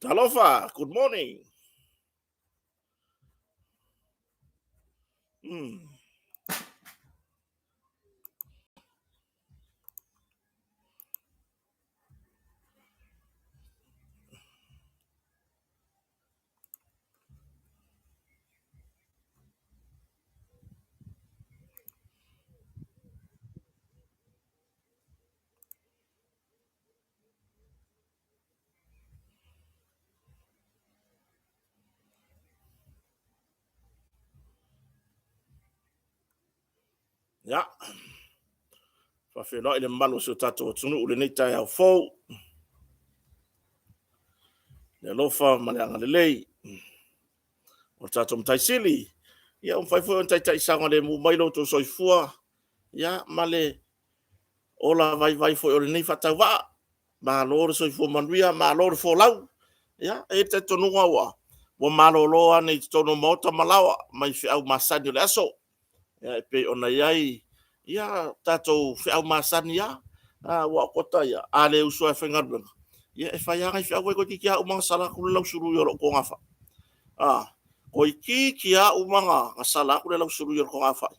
Talofa, good morning. Ia, faafeiloai le mamalu o si o tatou atunuu i lenei taeao fou. Le alofa ma le agalelei o le tatou Matai Sili. Ia, ua mafai foi ona taitai saogalemu mai lo outou soifua ia, ma le ola vaivai foi o lenei faatauvaa. Malo le soifua manuia, malo le folau. Ia, e i ai le talitonuga ua malolo ane i totonu o maota ma laoa mai feau masani o le aso. Ia, e pei ona i ai tatou feau masani lava. Aua o Kota ia, a le usu lava e faigaluega, ia e fai lava nai feau, ae toeitiiti lava uma ona sala atu le lausului o lou togafai. Toeitiiti lava uma ona sala atu le lausului o le togafai,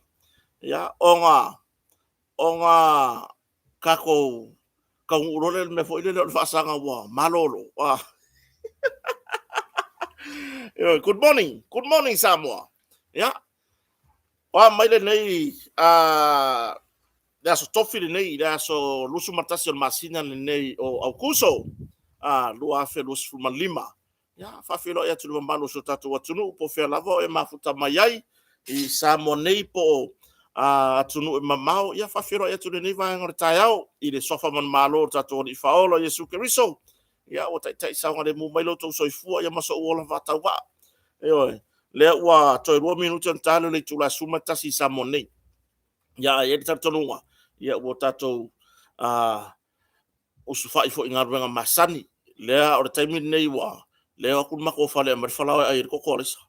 ia, ona tatou taunuu loa lea i le mea foi lele o le faasaga ua malolo. Ioe. Good morning, good morning Samoa. Ia, o a mai lenei le aso Tofi lenei, le aso 21 o le masina lenei o Aokuso 2025. Ia, faafeiloai atu i le mamalu o si o tatou atunuu po o fea lava o e mafuta mai ai i Samoa nei po o atunuu e mamao. Ia, faafeiloai atu i lenei vaega o le taeao i le suafa manumalo o le tatou Alii Faaola o Iesu Keriso. Ia, ua taitai saogalemu mai lo outou soifua ma sou ola faatauvaa. Ioe, lea ua toe 2 minute ona ta lea o le itula e 11 i Samoa nei. Ia, ae i ai le talitonuga, ia ua tatou usufai foi i galuega masani. Lea o le taimi lenei ua lea e o atu le matou fale e aumai le falaoa e ai ai le toto a Alaisa.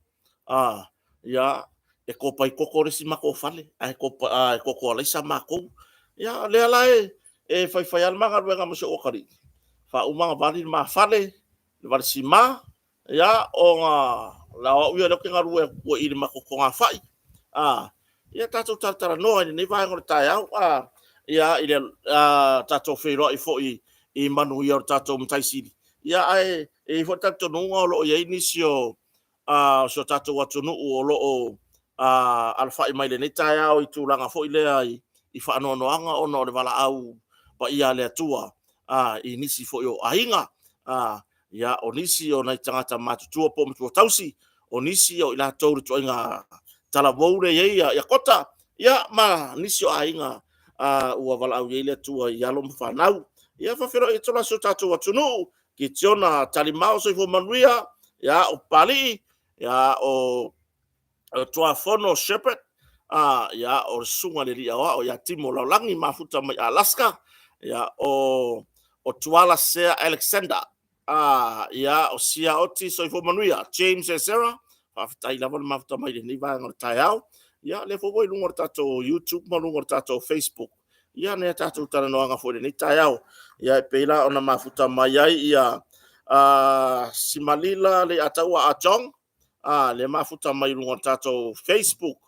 Ia, e kopai toto le isi matou fale, ae toto alaisa matou. Ia, o lea la e faifai lava le ma galuega ma si ou atalii, faauma ona vali le ma fale, le vali sima, ia, ona o au ia o lea ou te galue atu i le matou togafai. Ia tatou talatalanoa i lenei vaega o le taeao, ia, i le tatou feiloai foi i manuia o le tatou Matai Sili. Ia, ae i ai foi le talitonuga o lo o i ai nisi o si o tatou atunuu o lo o alafai mai i lenei taeao i tulaga foi lea i faanoanoaga ona o le valaau paia a le Atua i nisi foi o aiga. Ia, o nisi o nai tagata matutua po o matua tausi, o nisi o i latou i le ituaiga talavou lea e i ai Kota, ia ma nisi o aiga ua valaau i ai le Atua i alo ma fanau. Ia, faafeiloai atu la i si o tatou atunuu, Kitiona Talimao, soifua manuia, ia, o Papalii, ia, o Tuafono Shepherd, ia, o le susuga i le alii aoao ia Timo Laulagi, mafuta mai Alaska, ia, o Tuala Sea Alexander, ia, o Sia Oti, soifua manuia, James Esera, faafetai lava le mafuta mai i lenei vaega o le taeao. Ia, lea foi ua i luga o le tatou YouTube ma luga o le tatou Facebook, ia, nai a tatou talanoaga foi i lenei taeao. Ia, e pei la ona mafuta mai ai ia Simalila Leiataua Ah Chong, lea mafuta mai i luga o le tatou Facebook,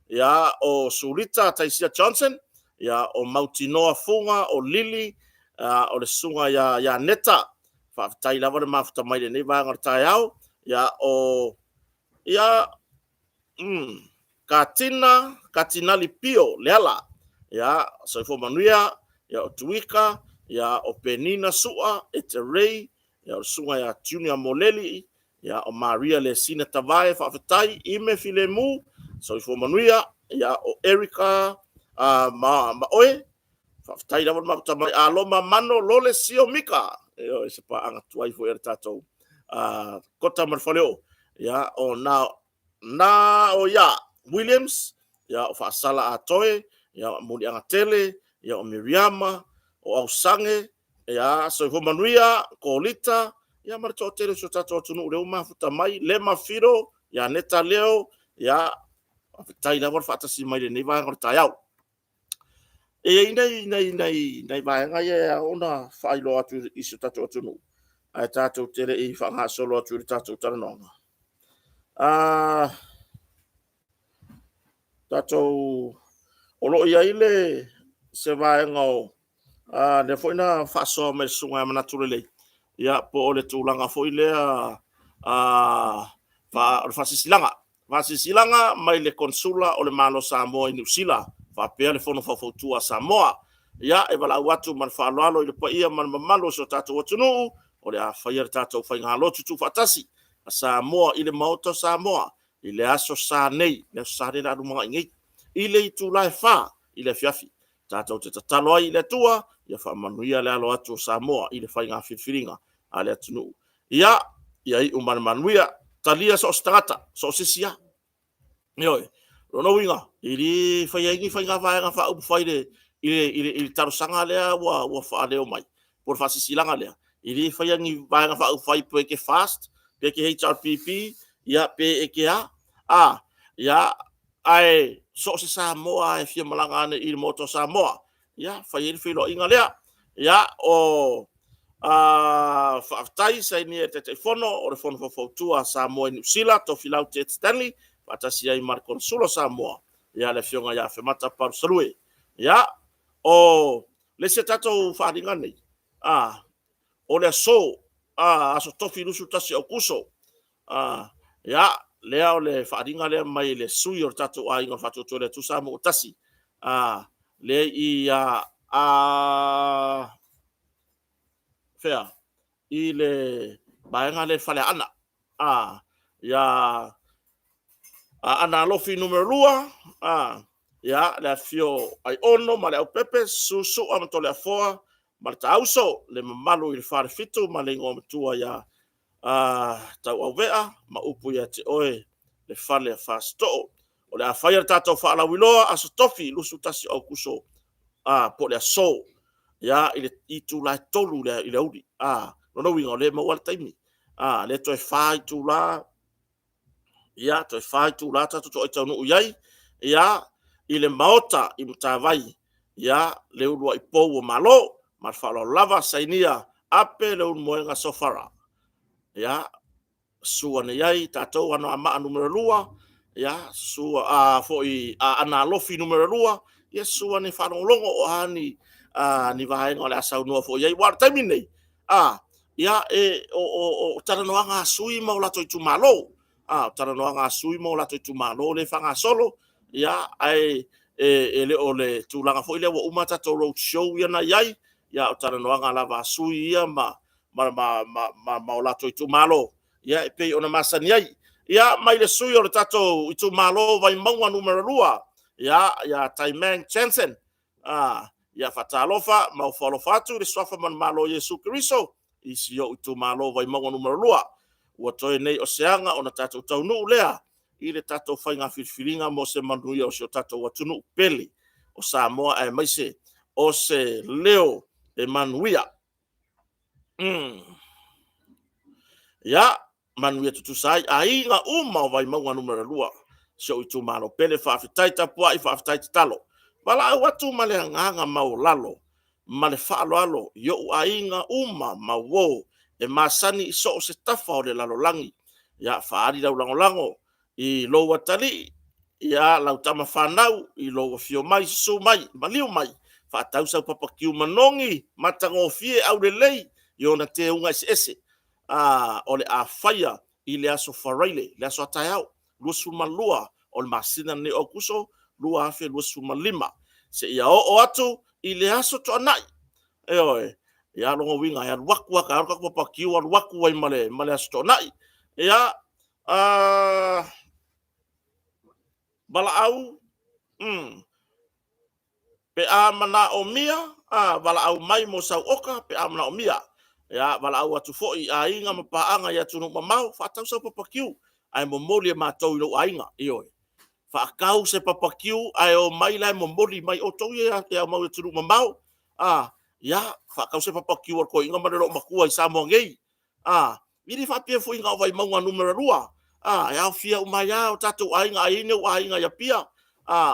ia, o Sulita Taisia Johnson, ia, o Mautinoa Fuga, o Lili, o le susuga ia Neta. Faafetai lava le mafuta mai i lenei vaega o le taeao. Ia, o ia, Katina, Katinali Pio Leala, ia, soifua manuia, ia, o Tuika, ia, o Penina Sua, Eterei, ia, o le susuga ia Junior Moleli, ia, o Maria Lesina Tavae, faafetai, Ime Filemu, soifua manuia, ia, o Erica ma oe, faafetai lava le mafuta mai, Aloma Mano Lole Sio Mika, ioe, se paaga tuai foi a le tatou Kota ma le Faleoo, ia, o Na o ia Williams, ia o Faasala Atoe, ia o Muliaga Tele, ia o Miriama, o Ausage, ia Soifua Manuia, Kolita, ia ma le toatele o si o tatou atunuu lea ua mafuta mai, Lema Filo, ia Neta Leo, ia faafetai lava le faatasi mai i lenei vaega o le taeao. E i ai nai vaega ia e ao ona faailoa atu i si o tatou atunuu. Ae tatou te le i faagasolo atu i le tatou talanoaga. Tatou o lo o i ai le se vaega o lea foi na faasoa mai e le Susuga ia Manatu Lelei, ia po o le tulaga foi lea o le faasilasilaga. Faasilasilaga mai le Konesula o le Malo o Samoa i Niu Sila faapea le Fono Faufautua a Samoa. Ia, e valaau atu ma le faaaloalo i le paia ma le mamalu o si o tatou atunuu, o le a faia le tatou faigalotu tuufaatasi a Samoa i le Maota o Samoa i le Aso Sa nei, le Aso Sa lea o le a lumanai nei, i le itula e 4 i le afiafi. Tatou te tatalo ai i le Atua ia faamanuia le alo atu o Samoa i le faiga filifiliga a le atunuu. Ia iu ma le manuia, talia so o se tagata, so o se isi lava. Ioe. O lona uiga, e le faia ai ni faiga vaega faaupufai i le talosaga lea ua faaleo mai, po o le faasilasilaga lea, e le faia ni Vaega Faaupufai pe e te FAST, pe e te HRPP, ia pe e te a, ae so o se Samoa lava e fia malaga ane i le Maota o Samoa, ia fai ai le feiloaiga lea. Ia, o faafetai sainia e le Taitaifono o le Fono Faufautua a Samoa i Niu Sila, Tofilau Ted Stanley, faatasi ai ma le Konesula o Samoa, le Afioga ia Afemata Palusalue. Ia, o le isi a tatou faaaliga nei, o le aso, Aso Tofi 21 o Aokuso, ia, lea o le faaaliga lea mai le sui o le tatou Aiga o le Faatuatua i le Atua Samoa ua Tasi, lea ia fea? I le vaega lea i Faleaana, ia Aana Alofi Nu.2, ia, le afifio o Aiono ma Leaupepe, Susu Sua ma Toleafoa ma le Taauso, le mamalu i le Falefitu ma le Igoamatua ia Tauauvea ma upu ia te oe le Fale Fasitoo. O le a faia le tatou faalauiloa Aso Tofi 21 o Aokuso po o le aso i le itula e 3 i le aoauli. O lona uiga o lea e maua le taimi, o lea toe 4 itula, ia toe 4 itula tatou faatoa taunuu i ai i le Maota i Matavai, le uluai pou o Malo. Ma le faaaloalo lava, sainia Ape Leulumoega Sofara. Ia, susu ane i ai tatou Anoamaa Nu.2, susu foi Aana Alofi Nu.2, ia susu ane e faalogologo o a ni vaega o le a saunoa foi i ai. Aua o le taimi lenei, o talanoaga a sui usufono ma o latou itumalo. O talanoaga a sui usufono ma o latou itumalo lea e faagasolo, ae le o le tulaga foi lea ua uma a tatou road show ia na i ai, a o talanoaga lava a sui usufono ia ma o latou itumalo e pei ona masani ai. Ia, mai le sui usufono o le tatou itumalo o Vaimauga 2 ia Taimang Jensen, ia faatalofa ma ofo alofa atu i le suafa manumalo o Iesu Keriso i si ou itumalo o Vaimauga 2. Ua toe nei o se aga ona tatou taunuu lea i le tatou faiga filifiliga mo se manuia o si o tatou atunuu pele o Samoa, aemaise o se leo e manuia. Ia, manuia tutusa ai aiga uma o Vaimauga 2, si ou itumalo pele. Faafetai tapuai, faafetai tatalo. Valaau atu ma le agaga maualalo ma le faaaloalo i ou aiga uma ma uo e masani i so o se tafa o le lalolagi. Ia faaali lau lagolago i lou atalii, ia lau tama fanau i lou afio mai susu mai maliu mai, faatau sau papa kiu manogi, matagofie, aulelei i ona teuga eseese o le a faia i le aso Faraile, le aso a taeao, 22 o le masina lenei o Aokuso 2025 seia oo atu i le aso Toonai. Ioe. Ia, o lona uiga e alu atu lava taeao le tatou papa kiu alu atu ai ma le aso Toonai. Ia, valaau, pe a manaomia, valaau mai mo sau oka pe a manaomia. Ia, valaau atu foi i aiga ma paaga i atunuu mamao, faatau sau papa kiu ae momoli e matou i lou aiga. Ioe. Faatau se papa kiu ae omai la e momoli mai. Outou ia e aumau i atunuu mamao, ia, faatau se papa kiu a le toeaina ma le loomatua i Samoa nei. E le faapea foi na o Vaimauga 2, e aofia uma ai lava o tatou aiga. A i ai ni ou aiga i Apia,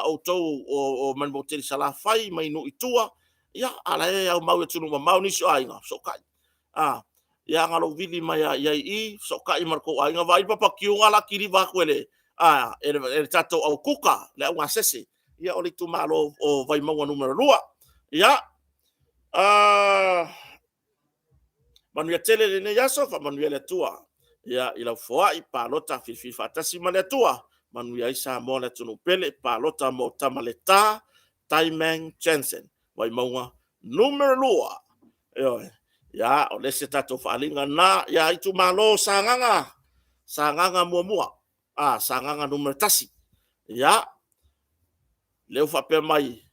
outou o mai le motu tele i Salafai, mai nuu i tua, ia, a o la e aumau i atunuu mamao nisi o aiga, fesootai. Ia na lou vili mai lava i ai i i, fesootai ma le tou aiga, vaai le papa kiu o le a kiliva atu e le tatou au kuka, le augasese, ia o le itumalo o Vaimauga Nu.2. Ia, manuia tele lenei aso, faamanuia le Atua i lau foai, palota filifili faatasi ma le Atua, manuia ai Samoa le atunuu pele. Palota mo Tamaleta Taiman Jensen, Vaimauga Nu.2. Ioe. Ia, o le isi a tatou faaaliga lena. Ia, itumalo o Sagaga, Sagaga 1, Sagaga 1. Ia, lea ua faapea mai,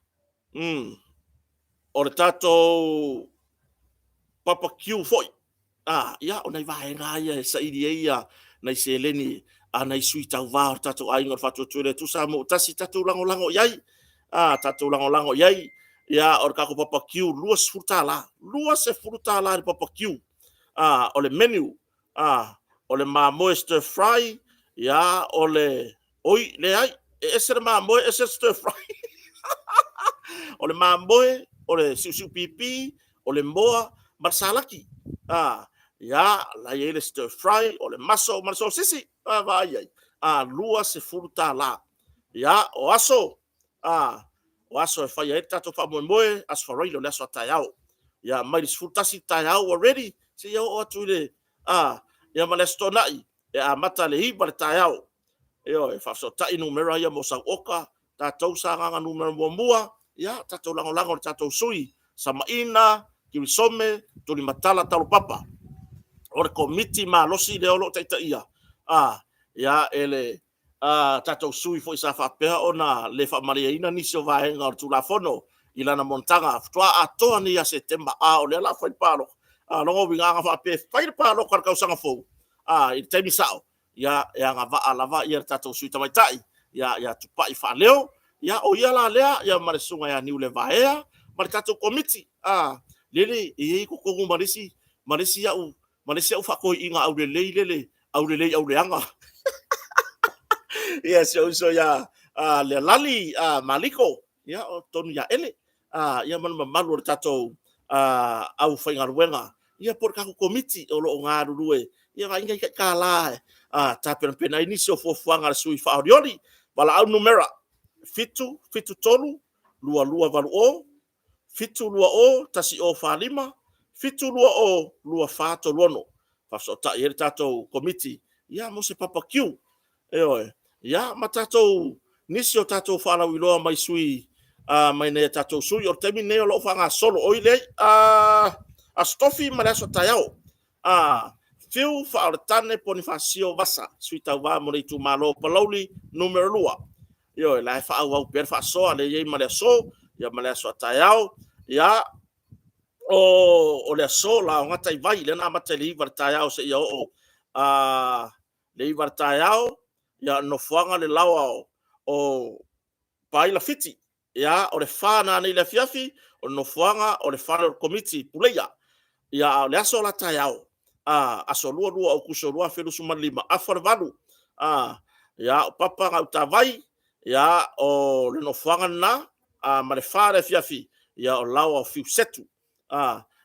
o le tatou papa queue foi. Ia, o nai vaega lava ia e saili ai nai seleni a nai sui tauva o le tatou Aiga o le Faatuatua i le Atua Samoa ua Tasi, tatou lagolago i ai. Tatou lagolago i ai. Ia, o le tatou papa queue e $20, $20 i le papa queue. O le menu, o le mamoe stir fry, ia, o le… Oi, leai, e ese le mamoe ese le stir fry. O le mamoe, o le siusiu pipi, o le moa ma le salaki. Ia, o la e i ai le stir fry, o le maso ma le sosisi. A, vaai i ai? $20. Ia, o aso, o aso e fai ai le tatou faamoemoe, Aso Faraile o le aso a taeao. Ia mai le 11:00 i le taeao ua ready seia oo atu i le… ia ma le Aso Toonai e amata i le 9:00 i le taeao. Ioe, e faafesootai numera ia mo sau oka. Tatou Sagaga Nu.1, ia tatou lagolago i le tatou sui usufono, Samaina Kirisome Tulimatala Talopapa. O le Komiti malosi lea o lo o taitaia e le tatou sui usufono foi sa faapea ona le faamalieina nisi o vaega o le Tulafono i lana monotaga, faatoa atoa nei ia Setema, a o lea o le a fai le palota. O lona uiga ana faapea e fai le palota i le tausaga fou i le taimi sao, ia e agavaa lava le tatou sui usufono tamaitai ia Tupai Faaleo. Ia o ia la lea ma le Susuga ia Niulevaea ma le tatou Komiti. Lele e i ai i totonu ma le isi au faatoeaina aulelei lele, aulelei auleaga. Ia si ou uso ia Lealali Maliko, ia o tonu ia Ele, ia ma le mamalu o le tatou aufaigaluega, ia po o le tatou Komiti o lo o galulue, vaai ni tai $1 e tapenapena ai nisi o fuafuaga a le sui usufono faaolioli. Valaau numera 773 2280, 720 1045, 720 2436. Faafesootai ai le tatou Komiti mo se papa queue. Ioe. Ia, ma tatou nisi o tatou faalauiloa mai sui usufono. O le taimi lenei o lo o faagasolo, oi leai, Aso Tofi ma le aso a taeao. Fiu Faaoletane Ponifasio Vasa, sui tauva mo le itumalo o Palauli Nu.2. Ioe, o la e faaauau pea le faasoa lea e i ai ma le aso ma le aso a taeao. Ia, o le aso la o Gataivai lea na amata i le 9:00 i le taeao seia oo i le 9:00 i le taeao, ia nofoaga le laoa o Paila Fiti. Ia, o le 4 nanei i le afiafi, o le nofoaga o le fale o le Komiti Puleia. Ia, a o le aso la taeao, aso 22 o Aokuso 2025, afa le 8:00, ia, o Papa Gautavai, ia, o le nofoaga lena ma le 4 i le afiafi, o laoa o Fiusetu.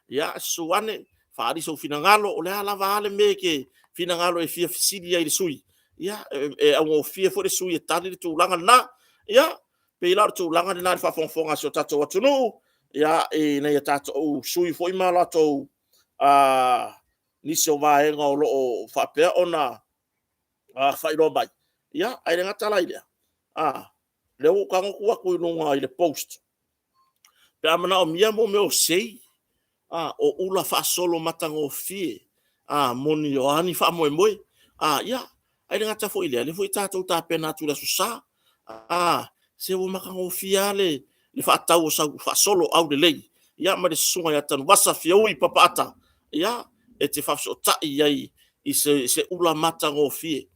Ia, susu ane faaali sou finagalo, o le a lava le mea e te finagalo e fia fesili ai i le sui usufono, e augofie foi le sui usufono e tali le tulaga lena. Ia, pei la o le tulaga lena i le faafogafoga a si o tatou atunuu i nai a tatou sui usufono foi ma latou nisi o vaega o lo o faapea ona faailoa mai. Ia, ae le gata la i lea, o lea ua ou tago atu i luga i le post pe a manaomia mea o sei, o ula faasolo matagofie mo a ni faamoemoe. Ia, ae le gata foi i lea, o lea foi ua tatou tapena atu i le Aso Sa. Se ua matagofie lava le faatau o sau faasolo aulelei ma le Susuga ia Tanuvasa Fiaui Papaata e te faafesootai i ai i se ula matagofie.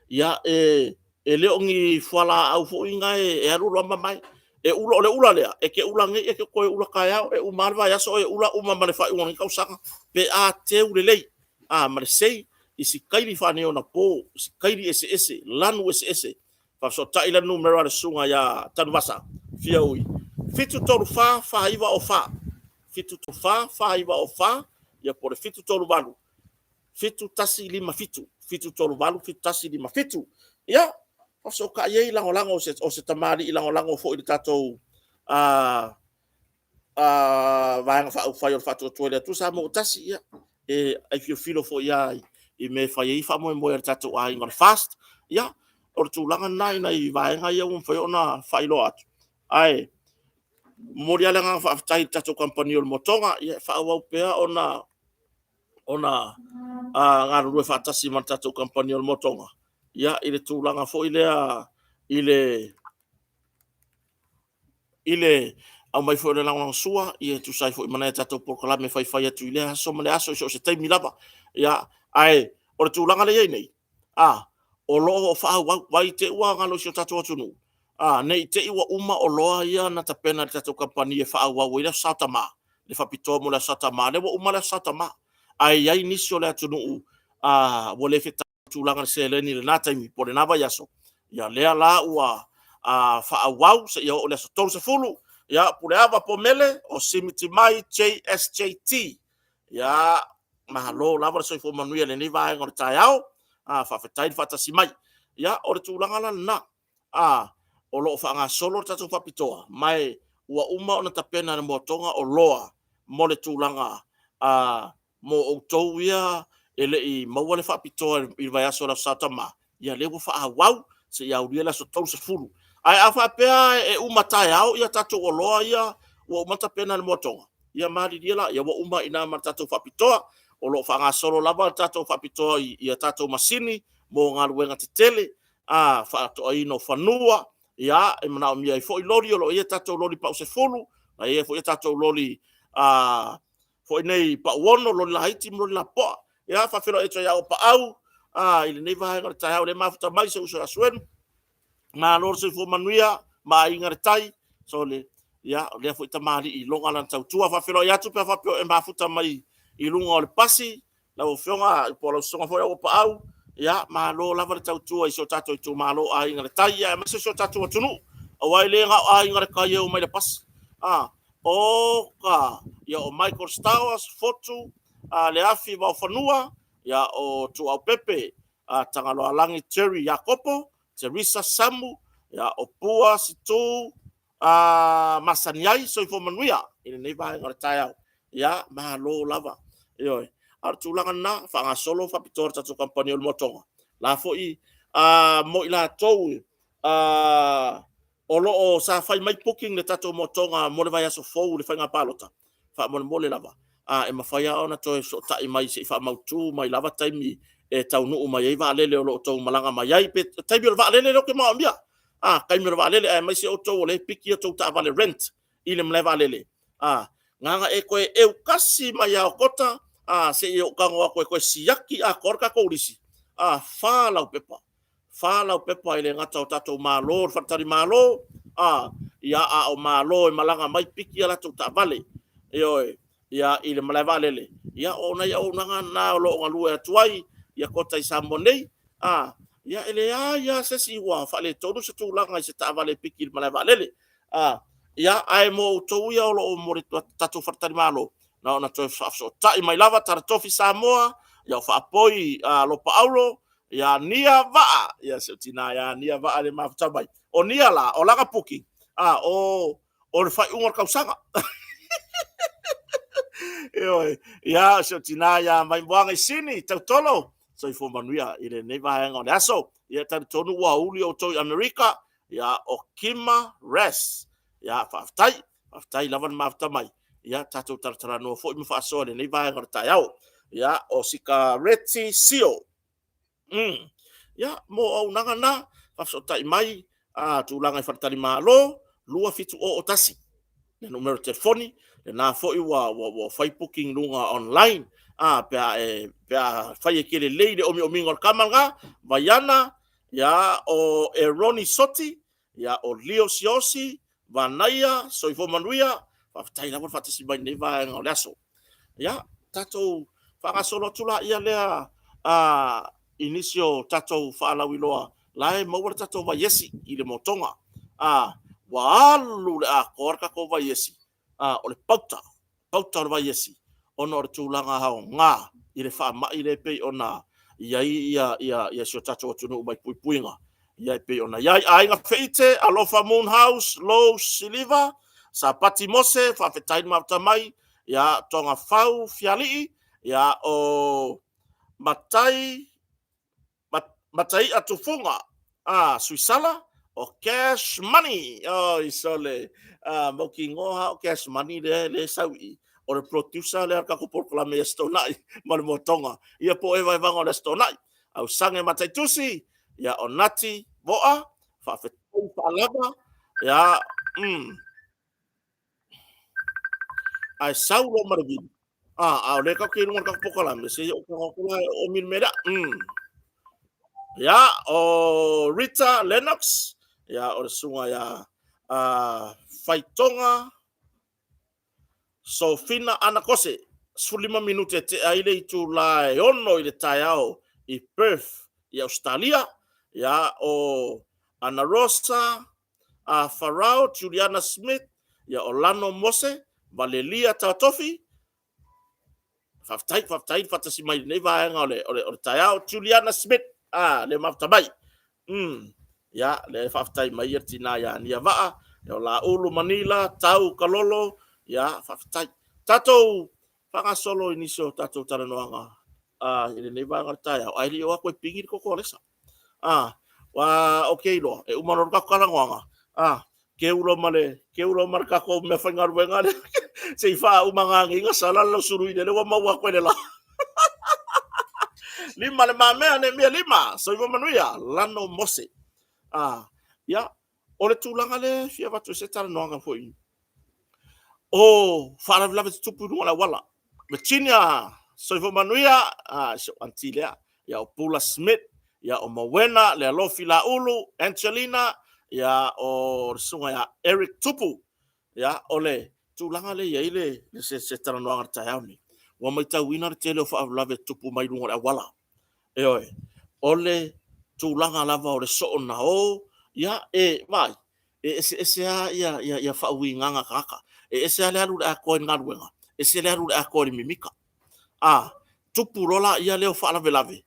Ia, e le o ni fualaau foi na e alu alu lava mamae. O le ula lea, e te ula nei e te toe ula taeao, e uma lava le vaiaso o e ula, uma ma le faaiuga o lenei tausaga pe a teu lelei ma le sei i sikaili faaneionapo, i sikaili eseese, lanu eseese. Faafesootai la le numera a le Susuga ia Tanuvasa Fiaui, 734 4904, 734 4904. Ia po o le 738 7157, 738 7157. Ia, faafesootai ai lagolago o se tamalii lagolago foi i le tatou Vaega Faaupufai o le Faatuatua i le Atua Samoa ua Tasi. Ia, e aifiofilo foi lava i mea e fai ai faamoemoe o le tatou aiga o le FAST. Ia, o le tulaga lena i nai vaega ia ua mafai ona faailoa atu. Ae momoli lava le agaga faafetai i le tatou Kamupani o le Motoga, e faaauau pea ona galulue faatasi ma le tatou Kamupani o le Motoga i le tulaga foi lea i le aumai foi o le lagolagosua e tusa ai foi ma nai a tatou polokalame e faifai atu i lea aso ma lea aso i so o se taimi lava. Ae o le tulaga lea e i ai nei, o lo o faaauau, vaai i te i ua galo i si o tatou atunuu, ne i te i ua uma oloa ia na tapena e le tatou kamupani e faaauau ai le Aso Sa o Tama, le faapitoa mo le Aso Sa Tama. Lea ua uma le Aso Sa Tama, ae i ai nisi o le atunuu ua le fetaui i le tulaga o le seleni i lena taimi po o lena vaiaso, ia lea la ua faaauau seia oo i le aso 30. Ia, Puleava po Mele, o Simiti Mai JSJT. Ia, malo lava le soifua manuia i lenei vaega o le taeao. Faafetai le faatasi mai. Ia, o le tulaga la lena, o lo o faagasolo le tatou faapitoa, ma ua uma ona tapena e le Motoga oloa mo le tulaga mo outou ia e le i maua le faapitoa i le vaiaso o le Aso Sa Tama, ia lea ua faaauau seia aulia le aso 30. Ae a faapea e uma taeao a tatou oloa ia ua uma ona tapena e le Motoga, ia malilie la, ua uma ai i ina ma le tatou faapitoa. O lo o faagasolo lava le tatou faapitoa i a tatou masini mo galuega tetele, faatoaina o fanua, e manaomia ai foi loli. O lo o i ai a tatou loli pau 10, e i ai foi a tatou loli foi nei pau 6, loli laiti ma loli lapopoa. Ia, e faafeiloai atu ia Auapaau i lenei vaega o le taeao o lea e mafuta mai si ou uso ia Suelu. Malo le soifua manuia ma Aiga i le Tai. Sole, ia, o lea foi tamalii e iloga lana tautua. E faafeiloai atu pe a faapea o e mafuta mai i luga o le pasi lau Afioga po o lau Susuga foi Auapaau, ia malo lava le tautua i si o tatou itumalo o Aiga i le Tai, aemaise o si o tatou atunuu. Aua e le na o Aiga i le Tai e omai i le pasi. Oka! Ia o Michael Stowers Fotu Leafi Vaofanua, o Tuaopepe Tagaloaalagi Terry Iakopo, Teresa Samu, o Pua Situ Masaniai. Soifua manuia i lenei vaega o le taeao. Ia, malo lava. Ioe. A o le tulaga lena, faagasolo faapitoa le tatou kamupani o le Motoga, la foi mo i latou o lo o sa fai mai booking i le tatou Motoga mo le vaiaso fou i le faiga palota, faamolemole lava, e mafai lava ona toe fesootai mai se i faamautu mai lava taimi e taunuu mai ai vaalele o lo o outou malaga mai ai. O taimi o le vaalele lea ou te manaomia, taimi o le vaalele, aemaise outou o lea e piki a outou taavale rent i le malae vaalele, na ona e toe aukasi mai lava o Kota se i ou tago atu e toe siaki atoa le tatou lisi, 4 laupepa. 4 laupepa e le gata o tatou malo, le faletalimalo, a o malo e malaga mai piki a latou taavale, ioe, i le malae vaalele. Ia o nai auaunaga na o lo o galue atu ai Kota i Samoa nei. Ia e leai lava se isi ua faaletonu se tulaga i se taavale e piki i le malae vaalele. Ae mo outou ia o lo o mo le tatou faletalimalo, na ona toe faafesootai mai lava, Tala Tofi Samoa, ia o Faapoi Lopa Auro, ia Nia Vaa, ia si ou tina ia Nia Vaa le mafuta mai. O Nia la, o lana booking, o le faaiuga o le tausaga. Ioe, ia si ou tina ia Maimoaga Sini Tautolo, soifua manuia i lenei vaega o le aso. Ia talitonu ua uli outou i Amerika, ia o Kima Res. Ia faafetai, faafetai lava le mafuta mai. Ia tatou talatalanoa foi ma faasoa i lenei vaega o le taeao. Ia o sikareti sio. Ia, mo auaunaga na, faafesootai mai tulaga i faletalimalo 2701 le numera o telefoni, lena foi ua fai booking i luga online pe a fai e te lelei i le omiomiga o le tama lena, Vaiana, ia, o Eroni Soti, ia, o Leo Siaosi, Vanaia, soifua manuia, faafetai lava le faatasi mai i lenei vaega o le aso. Ia, tatou faagasolo atu laia lea i nisi o tatou faalauiloa la e maua le tatou vaiesi i le motoga. Ua alu le atoa le tatou vaiesi, o le pauta, pauta o le vaiesi. ona o le tulaga aoga i le faamai lea e pei ona i ai ia si o tatou atunuu mai puipuiga ia e pei ona i ai. Aiga Feite, Alofa Moon House, Lou Siliva, Sapati Mose, faafetai le mafuta mai, ia Togafau Fialii, ia o Matai Matai'a Tufuga, Suisala, o Cash Money. Oi sole, mautinoa lava o Cash Money lea e sau i i, o le producer lea o le tatou polokalame i Aso Toonai ma le Moatoga. Ia po o Eva Evaga o le Aso Toonai. Ausage Mataitusi, ia o Nati Mo'a, faafetai Faalava, ia. Ae sau loa ma le vili. A o lea tatou te i luga o le tatou polokalame, se i ou tago atu la e oomi le mea lea. Ia, o Rita Lennox, ia o le susuga ia Faitoga Sofina Anakose, 15 minute e tea ai le itula e 6 i le taeao i Perth i Ausetalia. Ia, o Ana Rosa Farao, Juliana Smith, ia o Lano Mose, Valelia Tautofi, faafetai, faafetai le faatasi mai i lenei vaega o le taeao. Juliana Smith, le mafuta mai. Ia, le faafetai mai le tina ia Nia Vaa, o Laulu Manila, Tau Kalolo, ia, faafetai. Tatou faagasolo i nisi o tatou talanoaga i lenei vaega o le taeao, ae le i oo atu e pigi le koko a Alesa. Ou te iloa, e uma loa le tatou talanoaga, teu loa ma le tatou meafaigaluega lea, se i faauma nanei na sala le lau sului lele ua maua atu e le la. Lima le mamea, neemia lima, soifua manuia, Lano Mose. Ia, o le tulaga lea e fia avatu ai se talanoaga foi, o faalavelave tutupu i luga o le auala. Virginia, soifua manuia, si ou aunty lea. Ia, o Pula Smith, ia o Mowena, Lealofi Laulu, Angelina, ia o le susuga ia Eric Tupu. Ia, o le tulaga lea e i ai le se talanoaga i le taeao lenei, ua matauina le tele o faalavelave tutupu mai luga o le auala. Ioe, o le tulaga lava o le soona o, ia, e vaai, e eseese lava ia faauigaga a tagata. E ese lava le alu i le atoa i le galuega, ese le alu i le atoa i le mimita. A tupu loa la lea o faalavelave,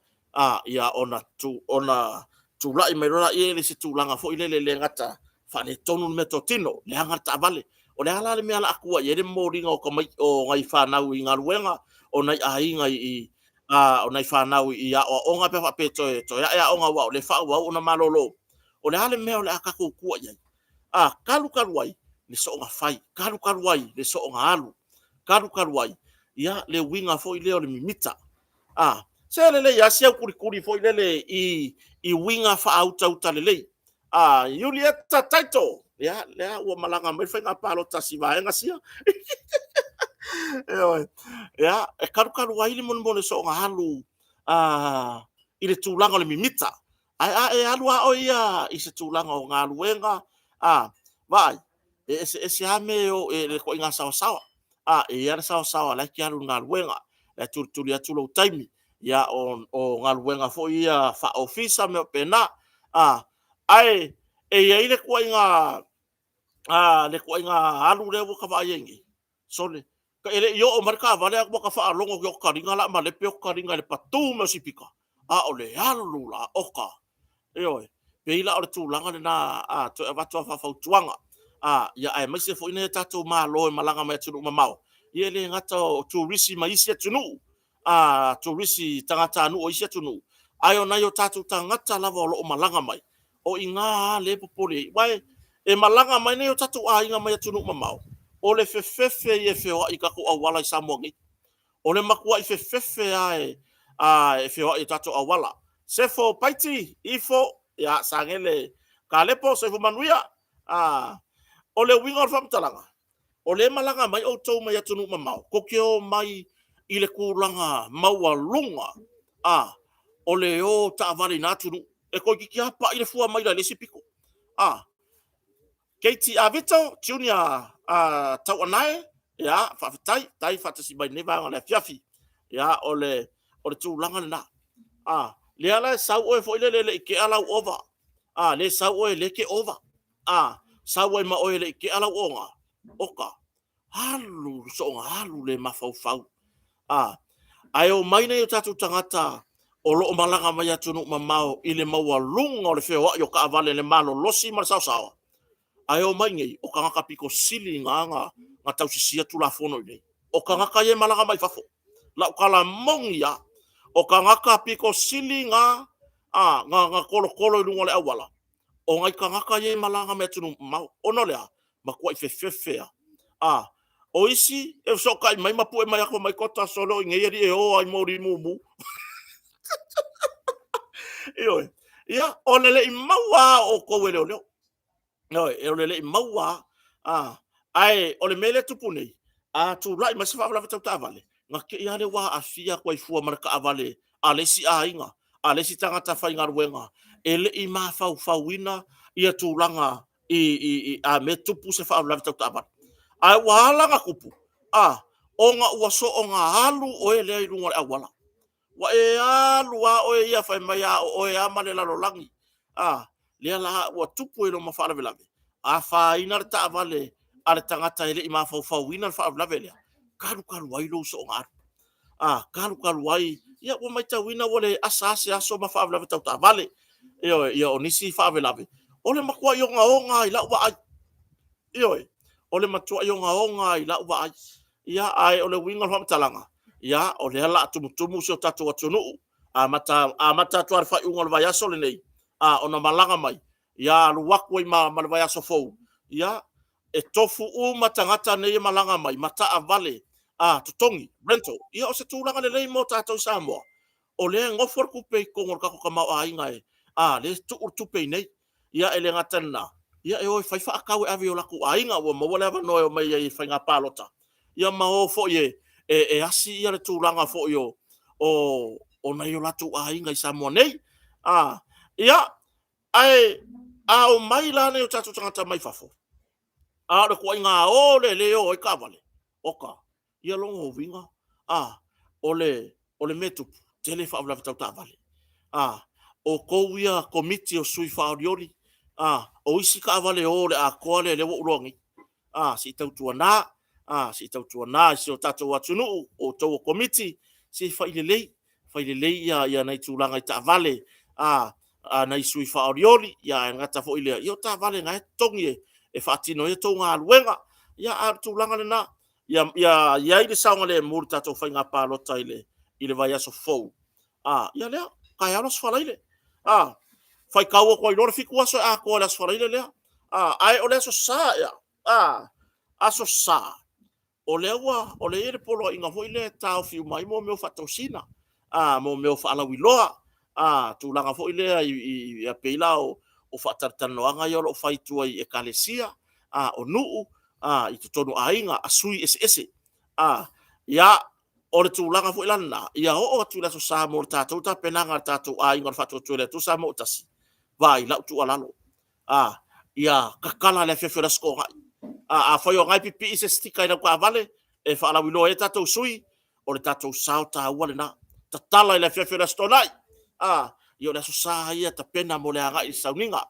ia ona tulai mai loa lea i se tulaga foi lele le gata faaletonu le meatotino, leaga le taavale. O le a la le mea o le a tua i ai le momoliga o nai fanau i galuega, o nai aiga i o nai fanau i aoaoga pe a faapea e toe ae aoga aua o lea e faaauau ona malolo. O le a le mea o le a tatou tua i ai? Talu talu ai le soona fai, talu talu ai le soona alu, talu talu ai ia le uiga foi lea o le mimita. Se lelei lava si autulikuli foi lele i uiga faautauta lelei. Iulieta Taito, ia lea ua malaga mai le faiga palota a si vaega sia. Ioe. Ia, e talu talu ai le soona alu i le tulaga o le mimita. Ae a e alu lava oe ia i se tulaga o galuega, vaai, e eseese lava mea e o, le ituaiga saoasaoa. E i ai lava le saoasaoa o la e te alu i le galuega, la e tulituli atu lou taimi, ia o galuega foi ia faa-ofisa ma mea faapena. Ae e i ai le ituaiga alu lea ua ta vaai ai nei, sole, e le i oo mai le taavale ae ua ta faalogo atu i taliga o le a malepe taliga i le patu mai o sipika, a o le alu la oka. Ioe. E pei la o le tulaga lena e toe avatu lava faafautuaga, aemaise foi nai o tatou malo e malaga mai atunuu mamao, ia e le gata o turisi mai isi atunuu, turisi tagatanuu o isi atunuu, ae o nai o tatou tagata lava o lo o malaga mai, o i ina lava lea e popole ai. Aua e malaga mai nai o tatou aiga mai atunuu mamao, o le fefefe ia e feoai i tatou auala i Samoa nei. O le matuai fefefe lava e feoai i tatou auala. Sefo Paiti, Ifo, ia Sagele Kalepo, soifua manuia. O le uiga o le faamatalaga, o lea e malaga mai outou mai atunuu mamao, tou te omai i le tulaga maualuga o le o taavale i na atunuu. E toeitiiti lava pai le fua maila i le isi pito. Keiti Avito, Junior Tauanae, ia faafetai, faafetai faatasi mai i lenei vaega o le afiafi. Ia, o le tulaga lena. Lea la e sau oe foi lele e le i tea lau ova, lea e sau oe o lea e te ova, sau ai ma oe e le i tea lau oga, oka, alu le soona alu le mafaufau. A, ae omai nai o tatou tagata o lo o malaga mai atunuu mamao i le maualuga o le feoai o taavale i le malolosi ma le saosaoa, ae omai nei, o tagata pito sili na na tausisia Tulafono i inei. O tagata ia e malaga mai fafo. Lau tala moni lava, o tagata pito sili na na tolotolo i luga o le auala, o nai tagata ia e malaga mai atunuu mamao. Ona o le a? Matuai fefefe lava. A, o isi e fesootai mai ma pue mai atu, tota sole o i inei alii e o lava i moli mumu. Ioe. Ia, o le le i maua lava o outou e leoleo. Ioe, o le le i maua lava. Ae o le mea lea e tupu nei, a tulai mai se faalavelave tau taavale, ona te i lava lea ua aafia atu ai fua ma le taavale a le isi aiga, a le isi tagata faigaluega e le i mafaufauina ia tulaga i a mea e tupu se faalavelave tau taavale. Ae ua ala ona tupu, ona ua soona alu oe lea i luga o le auala. Ua e alu lava oe ia fai mai lava o oe lava ma le lalolagi. A, lea la ua tupu ai loa ma faalavelave, afaina le taavale a le tagata e le i mafaufauina le faalavelave lea, talu talu ai lou soona alu. A, talu talu ai, ia ua matauina ua le asa lava se aso ma faalavelave tau taavale. Ioe, ia o nisi faalavelave, o le matuai ogaoga lava i lau vaai. Ioe, o le matuai ogaoga lava i lau vaai. Ia, ae o le uiga o le faamatalaga, ia, o lea o le a tumutumu si o tatou atunuu, amata atu lava i le faaiuga o le vaiaso lenei, a, ona malaga mai, ia alu atu ai ma le vaiaso fou, ia, e tofu uma tagata nei e malaga mai ma taavale totogi, rental. Ia o se tulaga lelei mo tatou i Samoa, o lea e nofo le tupe i totonu o le tatou tamaoaiga, a lea e tuu le tupe i inei. Ia e le gata i lena, ia e o e fai faatau e ave i o latou aiga, ua maua le avanoa e omai ai i faiga palota, ia ma o foi e asi le tulaga foi o nai o latou aiga i Samoa nei. Ia, ae a omai la nai o tatou tagata mai fafo, a o le ituaiga o lea e o ai taavale, oka, ia lona uiga, a, o le mea e tupu, tele faalavelave tau taavale. A, outou ia Komiti o sui faaolioli, a, o isi taavale o o le atoa lea ua ou iloa nei, a, se i tautuana, a, se i tautuana i si o tatou atunuu, outou o Komiti, se i fai lelei, fai lelei nai tulaga i taavale a nai sui faaolioli, ae le gata foi i lea, ia o taavale o lena e totogi e faatino ai a outou galuega. A o le tulaga lena, ia i ai le saogalemu i le tatou faiga palota i le vaiaso fou. Ia lea, taeao le Aso Faraile, faitau atu ai loa le 7 aso e atoa i le Aso Faraile lea. Ae o le Aso Sa ea? Aso Sa, o lea ua i ai le poloaiga foi lea e taofi uma ai mea o faatosina, mea o faalauiloa, tulaga foi lea e pei la o faatalatalanoaga ia o lo o fai i tua i ekalesia, o nuu, i totonu o aiga a sui eseese. Ia, o le tulaga foi la lena, ia oo atu i le Aso Sa mo le tatou tapenaga a le tatou aiga o le Faatuatua i le Atua Samoa ua Tasi, vaai lau tuualalo, ia tatala i le afiafi o le Aso Toonai. Afai o lena e pipii se sticker i lau taavale e faalauiloa ai a tatou sui, o le tatou sao taua lena. Tatala i le afiafi o le Aso Toonai, ia o le Aso Sa ia tapena mo le agai i le sauniga.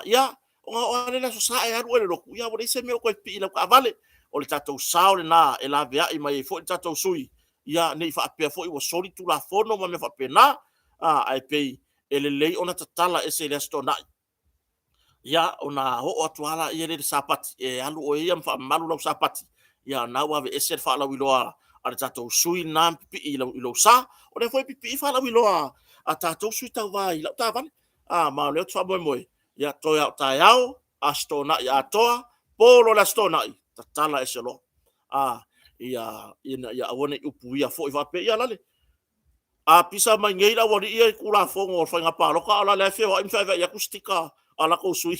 Ia, ona oo lava lea i le Aso Sa e alu oe i le lotu, ia ua leai se mea o toe pipii i lau taavale. O le tatou sao lena e laveai mai ai foi le tatou sui, ia ne i faapea foi ua soli Tulafono ma mea faapena, ae pei e lelei ona tatala ese i le Aso Toonai. Ia, ona oo atu lava lea i le Sapati, e alu oe ia ma faamamalu lau Sapati, ia o lena ua aveese le faalauiloa a le tatou sui lena na pipii i lou sa. O lea foi e pipii faalauiloa a tatou sui tauva i lau taavale. Ma o lea ou te faamoemoe, ia toe lava o taeao, Aso Toonai atoa, po loa le Aso Toonai, tatala ese loa, ina ia aua ne i upuia foi faapea, ia lale, a pisa mai nei le aualii ia i Tulafono o Faiga Palota a o la e feoai ma feaveai atu sticker a latou sui.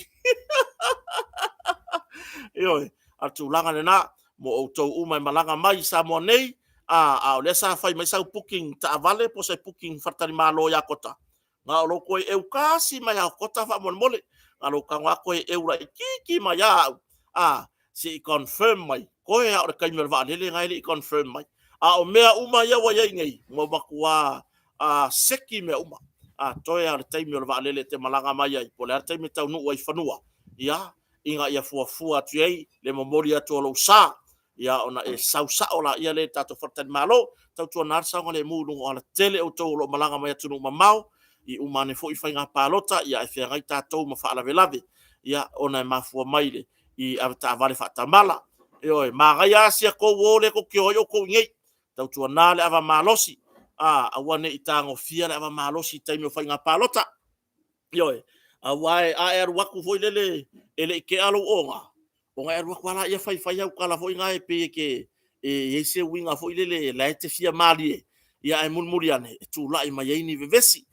Ioe, a o le tulaga lena mo outou uma e malaga mai i Samoa nei, a o lea sa fai mai sau booking taavale po o se booking faletalimalo ia Kota, na o lou toe eutasi mai lava o Kota faamolemole. Na o lou tago lava toe eu laitiiti mai lava au, a, se i confirm mai, toe lava o le taimi o le vaalele lena e le i confirm mai. A o mea uma ia ua i ai nei, ua matua seki mea uma. A, toe lava o le taimi o le vaalele e te malaga mai ai, po o le a le taimi e taunuu ai i fanua, ia, ina ia fuafua atu i ai le momoli atu o lou sa. Ia ona e sau sao laia lea i le tatou faletalimalo. Tautuana le saogalemu i luga o alatele outou o lo o malaga mai atunuu mamao, i uma ane foi faiga palota, ia ae feagai tatou ma faalavelave, ia ona e mafua mai i avetaavale faatamala. Ioe, manaia lava si a tou o lea tou te o ai outou i inei. Tautuana le ava malosi, aua ne i tagofia le ava malosi i taimi o faiga palota. Ioe, aua a e alu atu foi lele e le i tea lou oga, ona e alu atu lava lea fai au tala foi na e pei e i ai se uiga foi lele o la e te fia malie, ae mulimuli ane e tulai mai ai ni vevesi.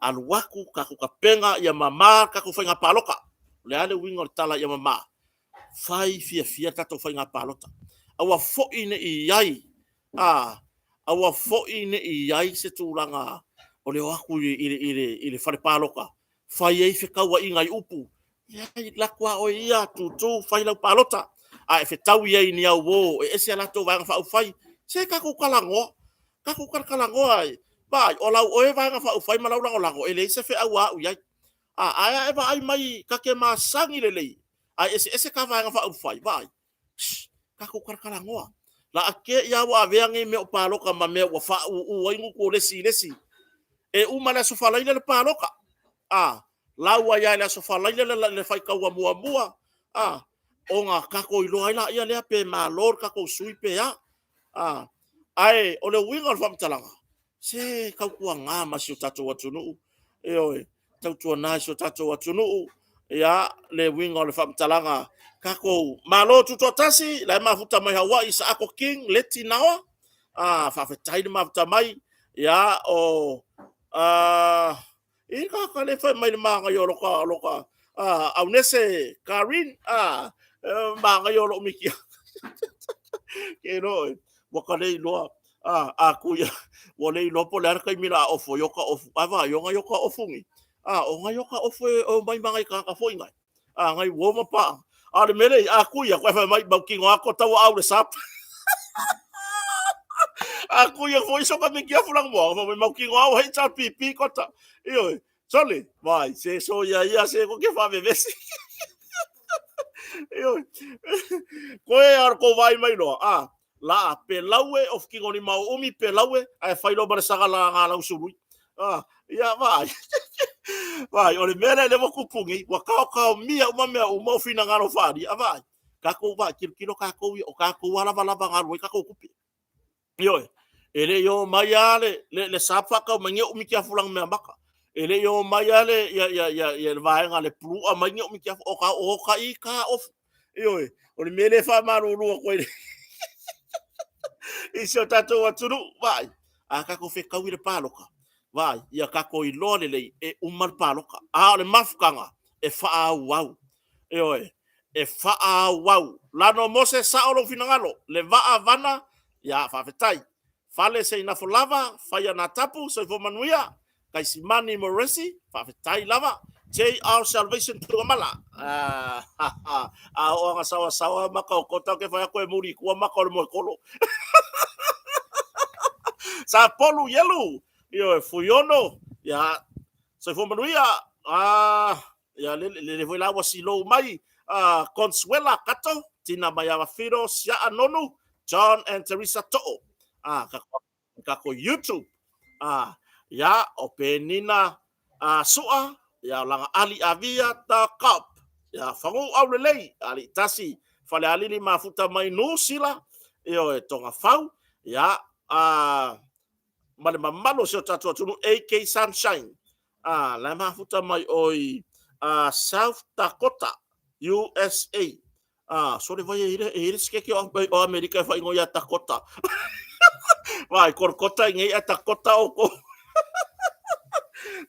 Alu atu tatou tapena ia mama le tatou faiga palota. O le a le uiga o le tala ia mama? Fai fiafia le tatou faiga palota. Aua foi ne i i ai, aua foi ne i i ai se tulaga o le o atu i le fale palota fai ai fetauaiga i upu. Leai, alu atu lava oe ia tutu fai lau palota. A e fetaui ai i ni au o e ese a latou Vaega Faaupufai, se tatou talanoa, tatou talatalanoa. Vaai, o lau oe Vaega Faaupufai ma lau lagolago, e leai se feau a au i ai. Ae a e vaai mai ta te masani lelei ae eseese ta Vaega Faaupufai, vaai, sss tatou talatalanoa. O le a te i lava ua avea nei mea o palota ma mea ua faauu ai gutu o le isi i le isi. E uma i le Aso Faraile le palota, a lau ai lava i le Aso Faraile le faitauga muamua, ona tatou iloa ai lea pe malo le tatou sui pe a. Ae o le uiga o le faamatalaga, se tautuana ma si o tatou atunuu, ioe, tautuana si o tatou atunuu le uiga o le faamatalaga, tatou Malo Tutoatasi, la e mafuta mai Hawaii, Saako King Leti Naoa, faafetai le mafuta mai. Ia, o e i ai le tagata lea e fai mai i le manaia o lota... Aunese Karin, manaia o lou mitiota. Ua ta le iloa, a tu ia, ua le iloa po o le a le taimi o le a ofu ai ota ofu. Ae vaai o nai ota ofu nei, o nai ota ofu e omai ma nai tagata foi nai, nai uo ma paaga. A o le mea lea e i ai, a tui atu ae fai mai, mautinoa lava tauaau i le SROS. A tui atu foi sota mitiafu lanumoana, fai mai, mautinoa lava ua HRPP kota. Ioe. Sole, vai, se soia ia se tou te faavevesi. Ioe. Toe lava o le tou vaai mai loa, a, la pelaue ofu tino lima o Umi pelaue, ae fai loa ma le saga lagalau sului. Ia vaai, vaai, o le mea lea ua tupu nei, ua taotaomia uma mea uma o finagalo faaalia. A vaai, tatou vaai, tilotilo tatou ia, o tatou lava lavalava na alu ai tatou tupe. Ioe. E le i o mai lava le SROS faatau mai ni ou mitiafu lanumeamata. E le i o mai lava le vaega a le BLUE aumai ni ou mitiafu, o ota ita lava ofu. Ioe. O le mea lea e faamalulu atu ai i si o tatou atunuu. Vaai, a tatou fetaui i le palota, vaai, ia tatou iloa lelei e uma le palota. A o le mafutaga, e faaauau. Ioe, e faaauau. Lano Mose, sao lou finagalo. Levaa Vana, ia faafetai. Fale Seinafo lava, Faia Natapu, soifua manuia. Taisimani Moresi, faafetai lava. JR Salvation Tuigamala. A oo ina saoasaoa maka o Kota, ou te fai atu e muli i tua maka o le moekolo. Sapolu Ielu, ioe, Fuiono, ia, soifua manuia. Ia, lele foi la ua silou mai. Consuela Kato, Tina Maiava Fido, Siaa Nonu, John and Teresa To'o. Kako YouTube. Ia, o Penina Sua, ia, o Laga Ali Avia, The Cop. Ia, Fagu Aulelei, Alii Tasi, Falealili Mafuta mai Nu Sila, ioe, Togafau, ia, ma le mamalu o si o tatou atunuu, AK Sunshine, la e mafuta mai o i South Dakota, USA. Sole vai e i ai le sikeke o Amerika e faaigoa ia Dakota. Vai, Kolokota i nei a Dakota o kou.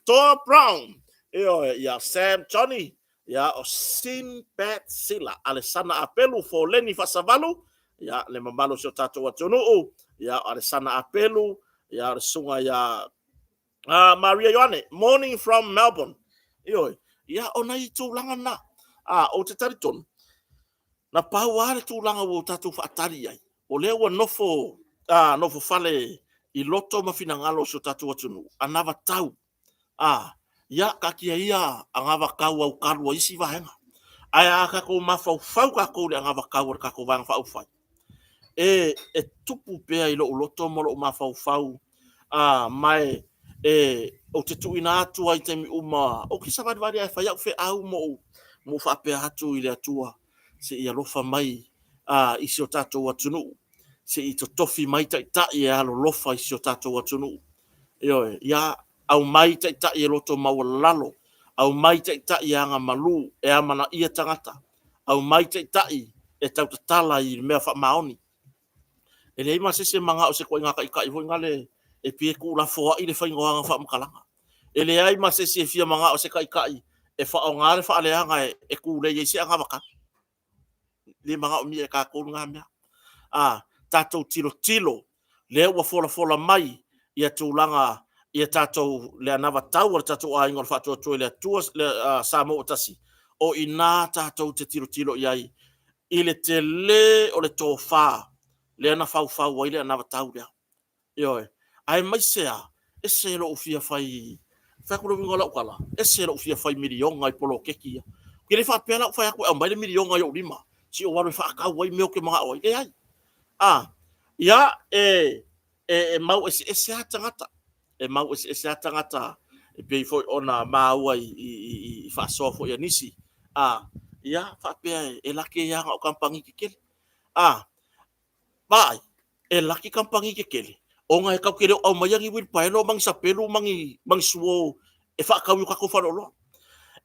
Toa Brown, ioe, ia Sam Johnny, ia o Sinbad Sila, Alesana Apelu, Foleni Faasavalu, ia le mamalu o si o tatou atunuu, ia o Alesana Apelu, ia o le susuga ia Maria Ioane, morning from Melbourne. Ioe, ia o nai tulaga na. Ou te talitonu, na pau lava le tulaga ua tatou faatali i ai, o lea ua nofo, nofo fale i loto ma finagalo o si o tatou atunuu, anavatau. Ia, taatia ia anavatau aukalu a isi vaega. Ae a tatou mafaufau tatou i le anavatau a le tatou Vaega Faaupufai, e tupu pea i lou loto ma lou mafaufau, ma ou te tuuina atu ai i taimi uma, ou te savalivali lava e fai au feau ma ou faapea atu i le Atua, se i alofa mai i si o tatou atunuu, se i totofi mai taitai e alolofa i si o tatou atunuu. Ioe, ia aumai taitai e loto maualalo, aumai taitai e agamalu, e amanaia tagata, aumai taitai e tautatala i mea faamaoni. E leai ma se isi e manao i se ituaiga taitai foi lea e pei e tuulafoai le faiga o ana faamatalaga. E leai ma se isi e fia manao i se taitai e faaaoga le faaleaga e tulei ai se anavatau. E le manaomia e tatou lena mea. A tatou tilotilo, lea ua folafola mai ia tulaga ia tatou, le anavatau a le tatou aiga o le Faatuatua i le Atua Samoa ua Tasi, o i ina tatou te tilotilo i ai i le tele o le tofa lea na faufau ai le anavatau lea. Ioe. Aemaise lava, ese lou fia fai, fai atu le uiga o lau tala, ese lou fia fai miliona i poloketi ia. Ou te le faapea la ou fai atu e aumai le miliona i ou lima, se i ou alu e faatau ai mea ou te manao ai. Leai. Ia, e mau eseese lava tagata, e mau eseese lava tagata e pei foi ona maua i faasoa foi a nisi, ia faapea e laki ai lava na o kamupani tetele. Vaai, e laki kamupani tetele ona e tatou te le o aumaia ni uilipaelo ma ni sapelu ma ni suo e faatau i tatou faleoloa.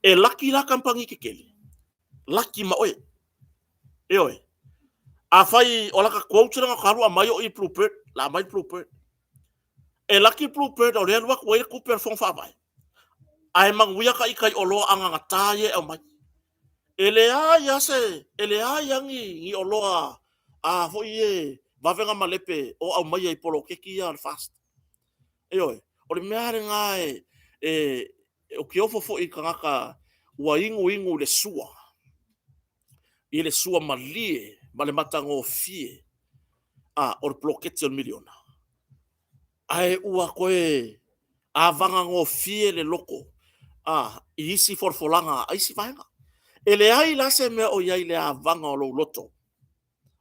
E laki la kamupani tetele, laki ma oe. Ioe. Afai o lata quote lea na ota alu aumai o i i le Blue Bird, o le a aumai le Blue Bird. E laki le Blue Bird o lea e alu atu ai le tupe a le Fono Faavae, ae manuia ta ita i oloa anagata ia e aumai. E leai lava se, e leai lava ni oloa a foi e vave ona malepe o aumaia i poloketi ia a le FAST. Ioe, o le mea lava lena e, ou te ofo foi i tagata ua inuinu i le sua, i le sua malie ma le matagofie o le poloketi o le miliona, ae ua toe avagagofie le loto i isi folafolaga a isi vaega. E leai la se mea o i ai i le avaga o lou loto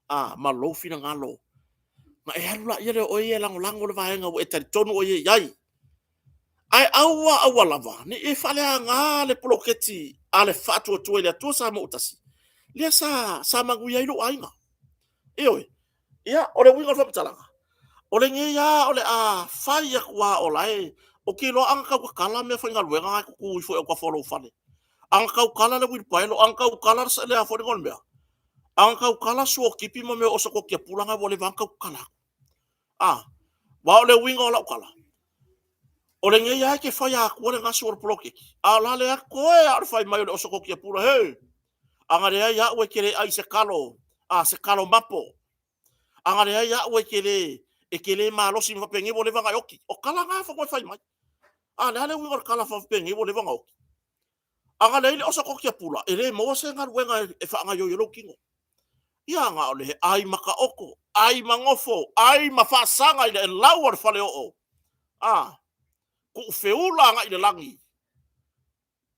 ma lou finagalo, ona e alu lea o oe ia e lagolago le vaega ua e talitonu oe ia i ai. Ae aua aua lava ne i e faaleaga le poloketi a le Faatuatua i le Atua Samoa ua Tasi, lea sa manuia ai lou aiga. Ioe. Ia, o le uiga o le faamatalaga, o lenei lava o le a fai atu lava o la e… Ou te iloa ana tau tatala meafaigaluega na e tutu ifo i autafa o lou fale, ana tautala le uilipaelo, ana tautala le a foi le igoa o le mea, ana tautala suotipi ma mea o oso tokiapula na ua leva lava ona tau tatala atu. A? Aua o le uiga o lau tala, o lenei lava e te faia atua le gasu o le poloketi, a o la le toe lava o le fai mai o le oso tokiapula, he! Ana leai au e te le ai i se talo, a, se talo mapo. Ana leai au e te le malosi faapenei ua leva ona e oti. O tala na e fai mai. A o le a le uiga o le tala faapenei ua leva ona oti? Ana leai le oso tokiapula, e le maua se galuega e faagaoioi ai lou tino. Ia na o le ai ma taoto, ai ma gofo, ai ma faasaga i le lau o le faleoo, a, tuufeula agai le lagi.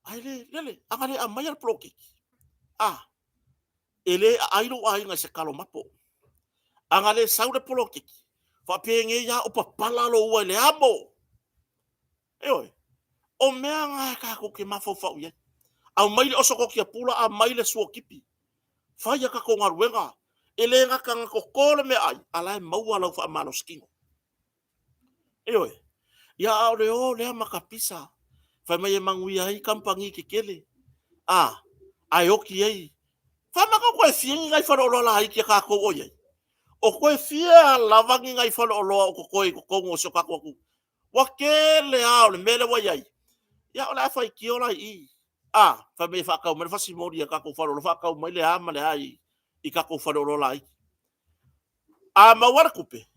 Ae le, lele, a na le aumaia le poloketi, a, e le aai lou aiga i se talo mapo. A na le sau le poloketi, faapenei lava o papala lou ua i le amo. Ioe. O mea na tatou te mafaufau i ai. Aumai le oso tokiapula, aumai le suotipi, fai a tatou galuega. E le gata ina toto le meaai, a o la e maua lau faamalositino. Ioe. Ia, a o le o lea ma kapisa fai mai e manuia ai kamupani tetele, a, ae oti ai. Faamata o toe fia ni nai faleoloa laiti a tatou o i ai? O toe fia lava ni nai faleoloa o totoe i totonu o si o tatou atunuu? Ua tele lava o le mea lea ua i ai, ia o le a faitio la i i, a, fai mai e faatau mai le fasimoli i tatou faleoloa, faatau mai le a ma le a i tatou faleoloa laiti. A maua le tupe,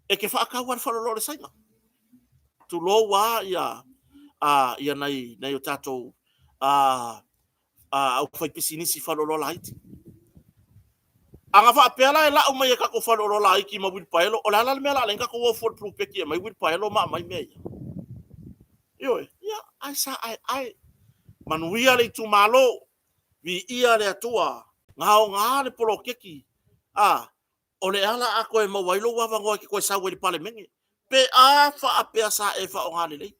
e te faatau lava i le faleoloa o le Saina. Tulou lava ia nai o tatou aufaipisinisi faleoloa laiti. A na faapea la e lau mai e tatou faleoloa laiti ma uilipaelo, o le a la le mea o le a ala ai ona tatou o fua i le polupeti e aumai uilipaelo ma aumai mea ia? Ioe, ia, ae sa aeae. Manuia le itumalo. Viia le Atua, na aoga le poloketi, a, o le ala a toe maua ai lou avanoa e te toe sau ai i le Palemene, pe a faapea sa e faaaoga lelei.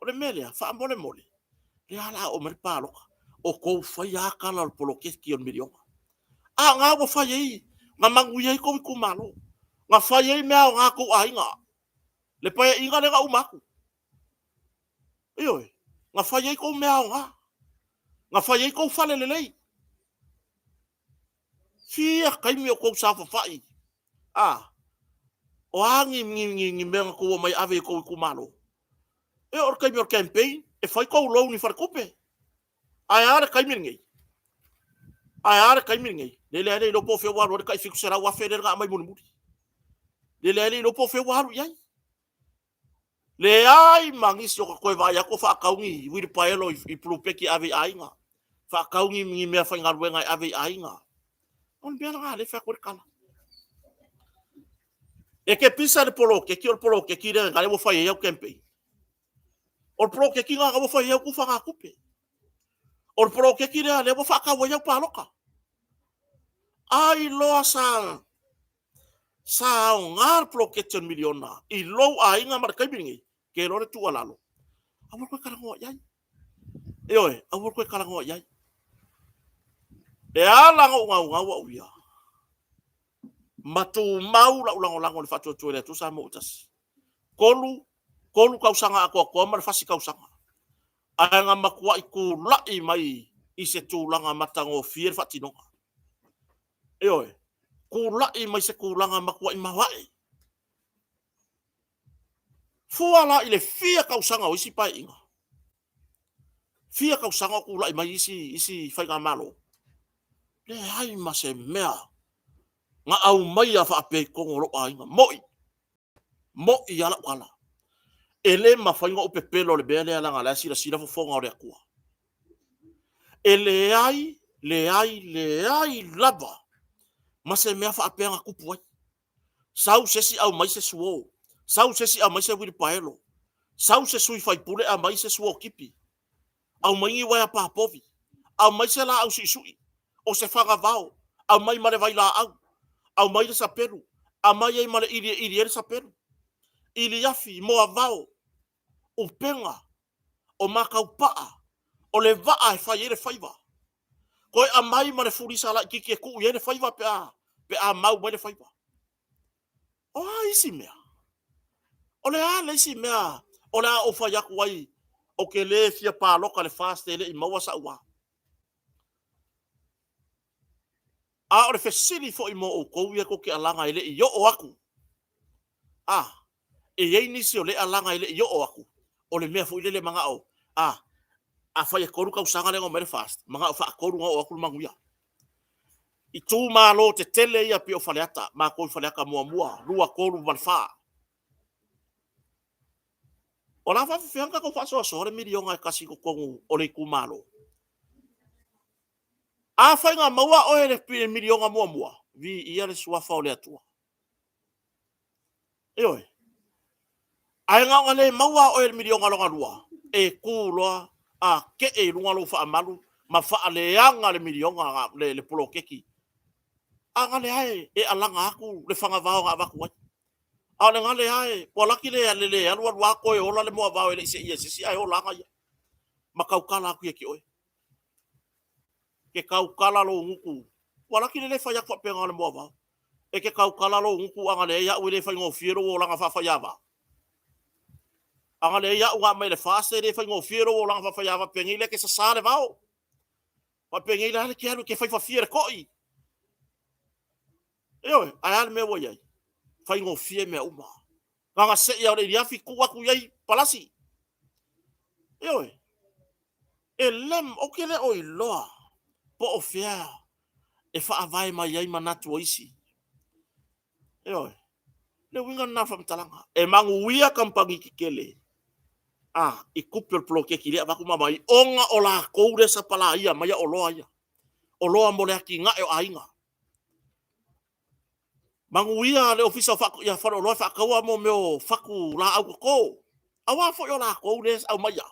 O le mea lea, faamolemole, o lea o le a oo mai le palota, outou faia lava tala o le poloketi o le miliona. A o lena ua fai ai, na manuia ai tou itumalo, na fai ai mea aoga a outou aiga, le Paeaiga lea na uma atu. Ioe, na fai ai tou mea aoga, na fai ai tou fale lelei. Fia taimi o outou saofafai, a? O a ni mea na outou omai e ave i outou itumalo? E oo i le taimi o le campaign e fai tou loan i faletupe. Ae a le taimi lenei? Ae a le taimi lenei? Lele lava e le iloa po o fea ua alu ai le tai $700,000 lea na aumai mulimuli. Lele lava e le iloa po o fea ua alu i ai. Leai ma nisi o ta toe vaai atu o faatau ni uilipaelo i polupeti e ave i aiga, faatau ni meafaigaluega e ave i aiga. O le mea lena o lea e fai atu ai le tala. E te pisa i le poloketi, o le poloketi lea ua fai ai au campaign. O le poloketi lena ua fai ai au tufagatupe. O le poloketi lea ua faatau ai au palota. Ai loa sa aoga le poloketi o le miliona i lou aiga ma le taimi lenei, ou te iloa o le tuualalo, aua le toe talanoa i ai. Ioe, aua le toe talanoa i ai. E ala ona ou naunau au ia, ma tumau lau lagolago i le Faatuatua i le Atua Samoa ua Tasi, 3 tausaga atoatoa ma le fasi tausaga, ae na matuai tulai mai i se tulaga matagofie le faatinoga. Ioe, tulai mai se tulaga matuai maoae. Fua la i le fia tausaga o isi Paeaiga, fia tausaga o tulai mai isi Faigamalo? Leai ma se mea na aumaia faapea i totonu o lou aiga. Mo'i, mo'i lava lau tala. E le mafai ona ou pepelo i le mea lea leaga o la e silasila fofoga o le Atua. E leai, leai, leai lava ma se mea faapea na tupu ai. Sau se isi aumai se suo, sau se isi aumai se uilipaelo, sau se sui faipule aumai se suotipi, aumai ni uaea papovi, aumai se laau suisui, o se fagavao, aumai ma le vailaau, aumai le sapelu, aumai ai ma le ili e ili ai le sapelu, iliafi, moavao, upega, o mataupaa, o le vaa e fai ai le faiva. Toe aumai ma le fulisa laitiiti e tuu i ai le faiva pe a mau mai le faiva. O a isi mea? O le a le isi mea o le a ou fai atu ai ou te le fia palota i le FAST e le i maua sau a? A o le fesili foi mo outou ia tou te alaga e le i oo atu, a, e i ai nisi o lea e alaga e le i oo atu, o le mea foi lele e manao, a, afai e 3 tausaga lea na omai ai le FAST, manao faatolu ona oo atu le manuia. Itumalo tetele ia pei o Faleata, matou i Faleata 1, 2, 3 ma le 4. O le a faapefea ona tatou faasoasoa le miliona e tasi i totonu o le itumalo? Afai na maua oe i le miliona muamua, viia le suafa o le Atua. Ioe. Ae na ona le maua oe i le miliona lona lua, e tu loa a tee i luga lou faamalu ma faaleaga le miliona, le poloketi. A gale lava e alaga atu le fagavao na avatu ai. A o le gale lava e, ua laki le alu alu lava toe ola le moavao e le i seia e se isi ae ola lava ia ma tautala atu ia te oe. E te tautala lou gutu, ua laki le le fai atu faapena o le moavao. E te tautala lou gutu a na leai au e le faigofie lou olaga faafaiava. A na leai au na aumai e le FAST e le faigofie lou olaga faafaiava penei lea e te sasa le vao. Faapenei la e te alu e te faifafia i le toi. Ioe, ae a le mea ua i ai? Faigofie mea uma. Na ona sei lava o le iliafi tuu atu i ai palasi. Ioe. E le, ou te le o iloa po o fea e faavae mai ai manatu o isi. Ioe. Le uiga lena o le faamatalaga. E manuia kamupani tetele a, i tupe o le poloketi lea e avatu ma aumai, ona o latou lea e sapalaia maia oloa ia. Oloa mo le atinae o aiga. Manuia le Ofisa o Faleoloa e faataua mea o fatu laau toto, aua foi o latou lea e aumaia.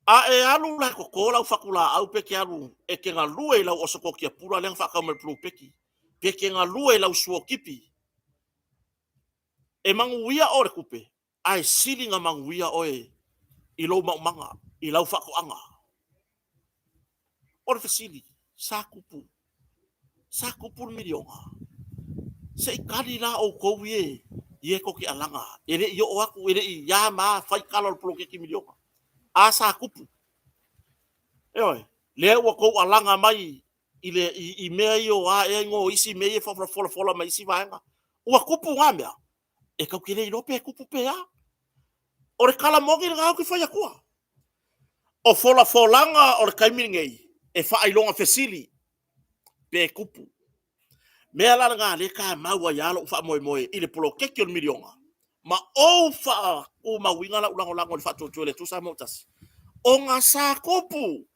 A e alu la e toto lau fatulaau pe te alu e te galue i lau oso totia pula lea na faatau mai le polupeti, pe te galue i lau suotipi, e manuia oe i le tupe, ae sili ona manuia oe i lou maumaga, i lau faatoaga. O le fesili, sa tupu, sa tupu le miliona? Se i tali la outou ia e tou te alaga, e le i oo atu, e le i a ma a fai tala o le poloketi miliona. A sa tupu? Ioe, lea ua outou alaga mai i mea ia o a ea igoa o isi mea ia e folafola mai e isi vaega. Ua tupu na mea? E tatou te le iloa pe tupu pe a. O le tala moni lena ou te fai atua. O folafolaga o le taimi lenei, e faailoga fesili pe tupu. O le mea la lena o lea e tamau ai lava lou faamoemoe i le poloketi o le miliona, ma ou faatumauina lau lagolago i le Faatuatua i le Atua Samoa ua Tasi, ona sa tupu.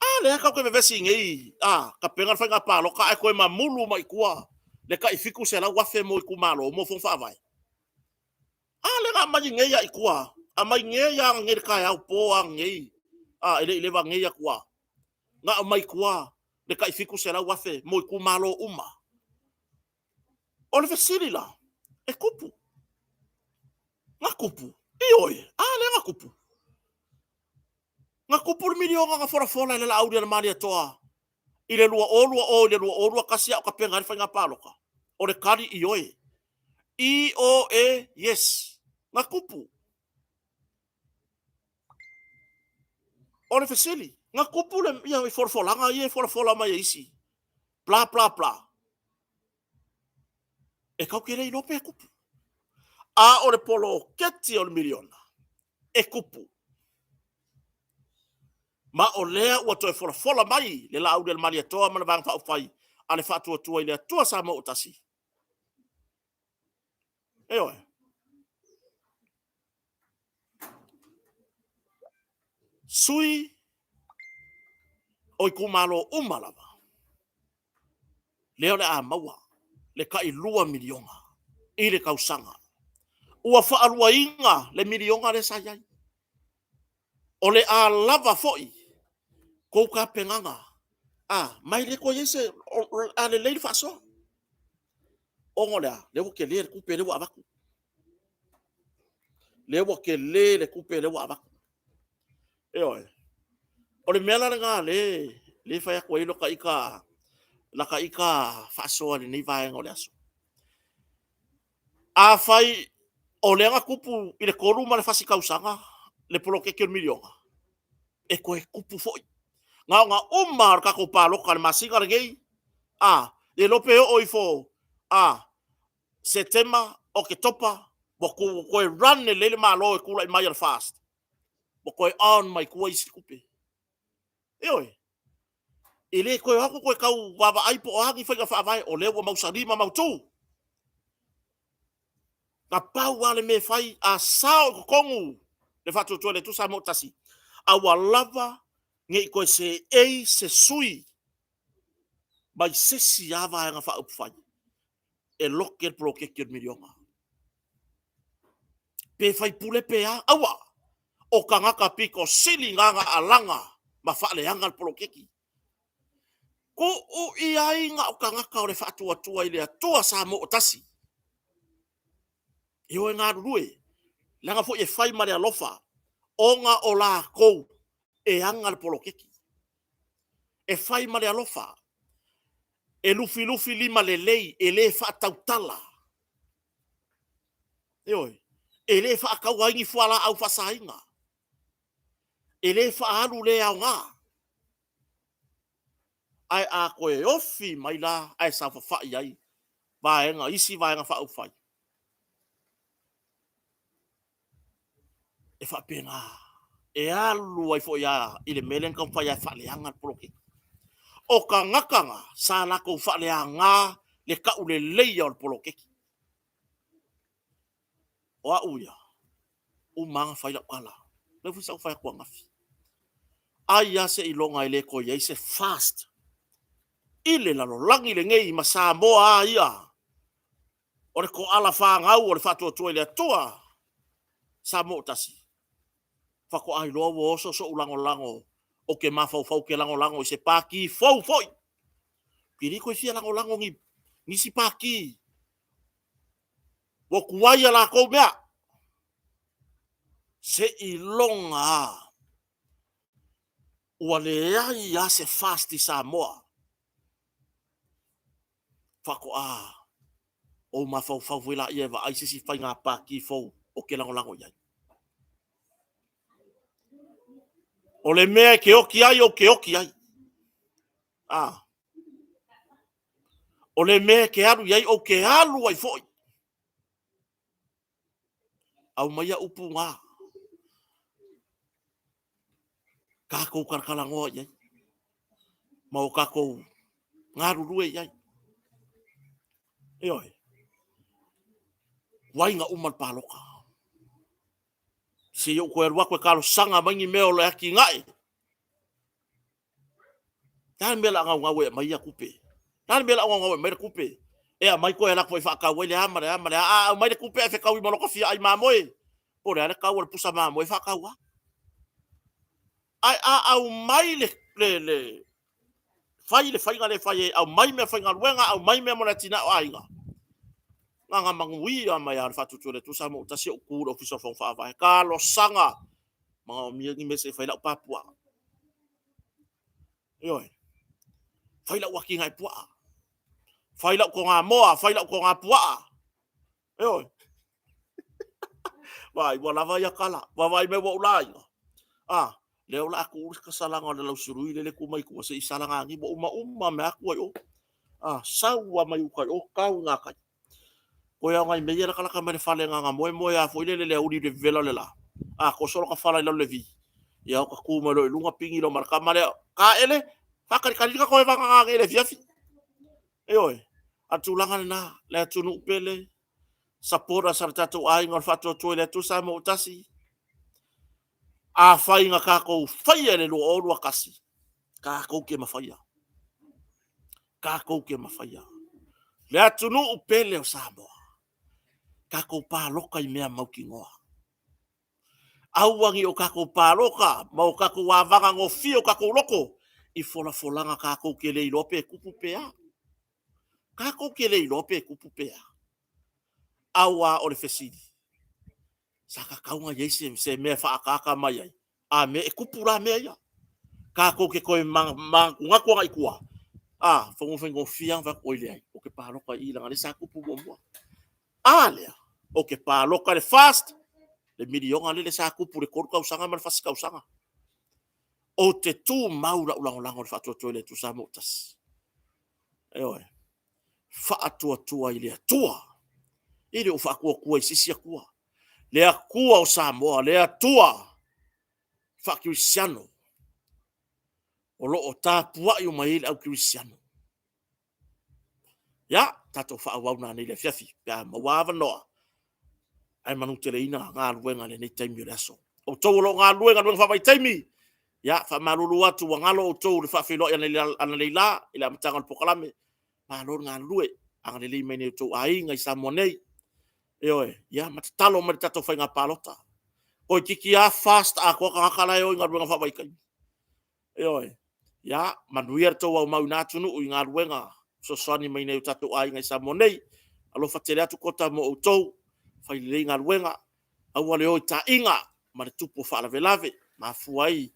A lea tatou te vevesi nei a tapena le faiga palota ae toe mamulu mai tua le tai $700,000 mo itumalo mo fono faavae. A lea na aumai nei lava i tua, aumai nei lava ananei i le taeao, po ananei, e le i leva nei atu lava, na aumai i tua le tai $700,000 mo itumalo uma. O le fesili la, e tupu? Na tupu? Ioe. A lea na tupu. Na tupu le miliona na folafola e le Laaulialemalietoa i le 2020 i le 2021 a o tapena ai le faiga palota? O le tali, ioe. I O E, yes. Na tupu. O le fesili, na tupu le ia folafolaga ia e folafola mai e isi, bla bla bla. E tatou te le iloa pe tupu. A o le poloketi o le miliona, e tupu. Ma o lea ua toe folafola mai le Laaulialemalietoa ma le Vaega Faaupufai a le Faatuatua i le Atua Samoa ua Tasi. Ioe. Sui o itumalo uma lava, lea o le a maua le tai $2 miliona i le tausaga. Ua faaluaina le miliona lea sa i ai. O le a lava foi tou tapenaga, ma e le toe i ai se… a lelei le faasoa, ona o le a? O lea ua tele le tupe lea ua avatu. O lea ua tele le tupe lea ua avatu. Ioe. O le mea la lena o lea e fai atu ai lata ita faasoa i lenei vaega o le aso. Afai o lea na tupu i le 3 ma le fasi tausaga le poloketi o le miliona, e toe tupu foi. Na ona uma lava o le tatou palota i le masina lenei, le iloa pe oo ifo ia Setema, Oketopa ua toe run lelei le Malo e tulai mai e le FAST ua toe on mai tua isi tupe. Ioe. E le toe o atu toe tau vaavaai po o a ni faiga faavae, o lea ua mausali ma mautu. Na pau lava le mea e fai, a sao i totonu le Faatuatua i le Atua Samoa ua Tasi, aua lava ne i toe seei se sui usufono mai se isi lava Vaega Faaupufai e lote le poloketi o le miliona. Pe faipule pe a, aua. O tagata aupito sili na na alaga ma faaleaga le poloketi. Tuu i ai na o tagata o le Faatuatua i le Atua Samoa ua Tasi e o e galulue, leaga foi e fai ma le alofa ona o latou e ana le poloketi. E fai ma le alofa, e lufilufilima lelei, e le faatautala. Ioe. E le faataua ai ni fualaau faasaina. E le faaalu le aoga. Ae a toe ofi mai la ae saofafai ai isi Vaega Faaupufai, e faapena, e alu ai foi lava i le mea lea na taumafai e faaleaga le poloketi. O tagata na sa latou faaleaga le tauleleia o le poloketi. O au ia, uma lava ona fai lau tala, o lea foi sa ou fai atu ananafi, ai lava seiloga e le toe i ai se FAST i le lalolagi lenei ma Samoa lava ia, o le toala fanau o le Faatuatua i le Atua Samoa ua Tasi. Faatoa iloa ua oso so'u lagolago ou te mafaufau ou te lagolago i se Pati fou foi. Ou te le toe fia lagolago i nisi Pati ua tuai a latou mea. Seiloga lava ua leai lava se FAST i Samoa faatoa ou mafaufau foi lea e vaai se isi faiga pati fou ou te lagolago i ai. O le mea e te oti ai, ou te oti ai. A. O le mea e te alu i ai, ou te alu ai foi. Aumaia upu na, tatou talatalanoa i ai ma o tatou galulue i ai. Ioe. Tuai ona uma le palota. Se i ou toe alu atu e talosaga mai ni mea o le atinae. O le a le mea o le a naunau ai e aumai ia tupe? O le a le mea o le a ou naunau ai e aumai le tupe? E aumai toe alu atu foi e faatau ai le a ma le a ma le a. A aumai le tupe ae fetaui ma lota fia ai mamoe, po o le a le tau o le pusa mamoe e faatau lava. Ae a aumai le fai le faiga lea e fai ai e aumai meafaigaluega, aumai mea mo le atinae o aiga, na ona manuia mai lava o le Faatuatua i le Atua Samoa ua Tasi ou tu i le Ofisa o le Fono Faavae, talosaga, manaomia ni mea se i fai ai lau pa puaa. Ioe, fai lau atinae puaa, fai lau togamoa, fai lau togapuaa. Ioe. Vaai ua lava ia tala, vaavaai mai ua ou laina. A, lea o le a tuu le kasalaga o le lausului lea e tu mai tua se i salagani, ua uma uma mea atu ai i o. A, sau lava mai uta i o tau i gatai. Toe lava o nai mea ia e latalata mai le fale na ona moe moe lava foi lele i le aoauli i le vevela o le la, a, toso lota fala i lalo i le vi, ia ota tu mai loa i luga pigi loa ma le tama lea, Taele, faatalitali le ta toevaga nanei i le afiafi. Ioe. A o le tulaga lena le atunuu pele, supporters a le tatou aiga o le Faatuatua i le Atua Samoa ua Tasi, afai na tatou faia le 2021, tatou te mafaia, tatou te mafaia. Le atunuu pele o Samoa, tatou palota i mea mautinoa. Aua ne i o tatou palota ma o tatou avagagofie o tatou loto i folafolaga tatou te le iloa pe tupu pe a. Tatou te le iloa pe tupu pe a. Aua o le fesili, sa tatau ona i ai se mea e faaataata mai ai, a mea e tupu la mea ia? Tatou te toe manatunatu agai i tua, a, semeamanu e faigofie lava ona fai atu, oi leai, ou te palota i i leaga o lea sa tupu muamua. A lea, ou te palota i le FAST, le miliona lele sa tupu i le 3 tausaga ma le 4 tausaga. Ou te tumau lau lagolago i le Faatuatua i le Atua Samoa ua Tasi. Ioe. Faatuatua i le Atua. E le o faatuatua i se isi Atua. Le Atua o Samoa, le Atua faakerisiano o lo o tapuai uma i ai le au kerisiano. Ia, tatou faaauau nanei i le afiafi pe a maua avanoa, ae manuteleina galuega i lenei taimi o le aso. O outou o lo o galulue i galuega faavaitaimi, ia faamalulu atu ua galo outou i le faafeiloai analeila i le amataga o le polokalame. Malo le galulue, agalelei mai i o outou aiga i Samoa nei. Ioe, ia ma tatalo mai i le tatou faiga palota. Toeitiiti lava FAST atoa tagata la e o i galuega faavaitaimi. Ioe. Ia manuia le tou aumau i na atunuu i galuega fesoasoani mai i o tatou aiga i Samoa nei. Alofa tele atu Kota mo outou, fai lelei galuega, aua le o i taaiga ma le tupu o faalavelave, mafua ai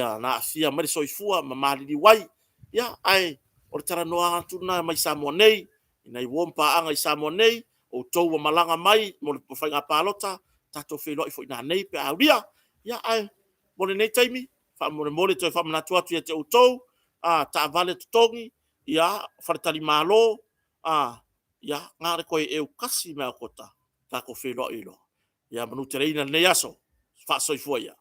ona aafia mai le soifua ma maliliu ai. Ia, ae o le talanoa atu lena mai Samoa nei, i nai uo ma paaga i Samoa nei, o outou ua malaga mai mo le faiga palota, tatou feiloai foi nanei pe a aulia. Ia, ae mo lenei taimi, faamolemole e toe faamanatu atu ia te outou, taavale totogi, faletalimalo, ia, na o le toe eutasi mai lava o Kota, tatou feiloai loa. Ia manuteleina lenei aso. Faasoifua ia.